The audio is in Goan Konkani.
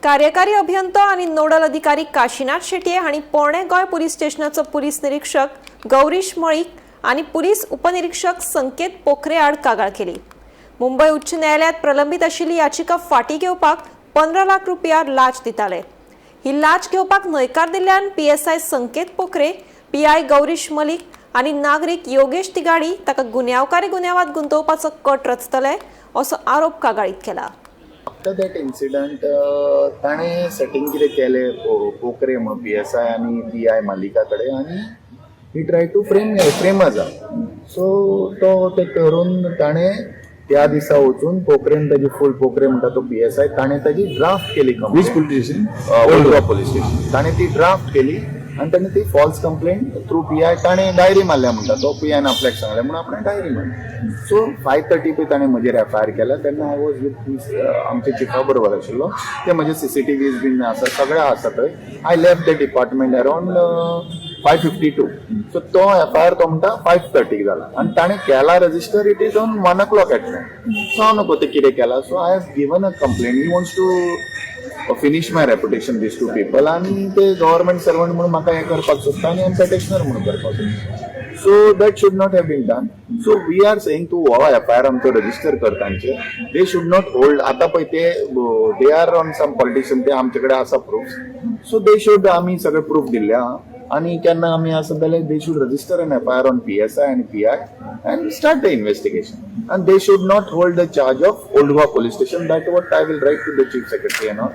कार्यकारी अभियंतो आनी नोडल अधिकारी काशीनाथ शेटये हांणी पोरणें गोंय पुलीस स्टेशनाचो पुलीस निरीक्षक गौरीश मळीक आनी पुलीस उपनिरीक्षक संकेत पोखरे आड कागाळ केली. मुंबय उच्च न्यायालयात प्रलंबीत आशिल्ली याचिका फाटीं घेवपाक 15 लाख रुपया लाच दिताले. ही लाच घेवपाक न्हयकार दिल्ल्यान पीएसआय संकेत पोखरे, पीआय गौरीश मलिक आनी नागरीक योगेश तिगाडी ताका गुन्यांवकारी गुन्यांवात गुंतोवपाचो कट रचतले असो आरोप कागाळीत केला. आफ्टर that incident ताणें सेटींग कितें केलें, पोकरे म्हणून पीएसआय आनी पीआय मालिका कडेन, आनी he try to frame आसा. सो तो ते करून ताणें त्या दिसा वचून पोकरेन ताजी फूल, पोकरे म्हणटा तो पीएसआय, ताणें ताजी ड्राफ्ट केली. Which police station? Old Goa police station. ताणें ती ड्राफ्ट केली आनी ताणें ती फॉल्स कंप्लेंट थ्रू पीआय ताणें डायरी मारल्या म्हणटा. तो पीआयन आपल्याक सांगलें म्हणून आपणें डायरी मारली. सो 5:30 पळय ताणें म्हजेर एफआयआर केला. तेन्ना I was with आमच्या चिफा बरोबर आशिल्लो. ते म्हजे सीसीटीव्हीज बीन आसा, सगळे आसा थंय. I left the department around 5:52. So तो एफआयआर तो म्हणटा 5:30क जाला आनी ताणें केला register, it is on 1 o'clock at night. So हांव नको ते कितें केला. So I have given a complaint. He wants to finish my reputation, these two people, आनी ते गव्हर्मेंट सर्वंट म्हणून म्हाका हें करपाक सोदता आनी पेटिशनर म्हणून करपाक सोदता. So that should not have been done. So we are saying तूं हो एफआयआर आमचो रजिस्टर कर तांचे. They should not hold. आतां पळय ते they are on some politician. ते आमचे कडेन आसा प्रूफ. सो they should, आमी सगळे प्रूफ दिल्ले आहा आनी केन्ना आमी आसत जाल्यार they should register an FIR on PSI आनी PI and start the investigation, and they should not hold the charge of Old Goa police station. That what I will write to the chief secretary and all.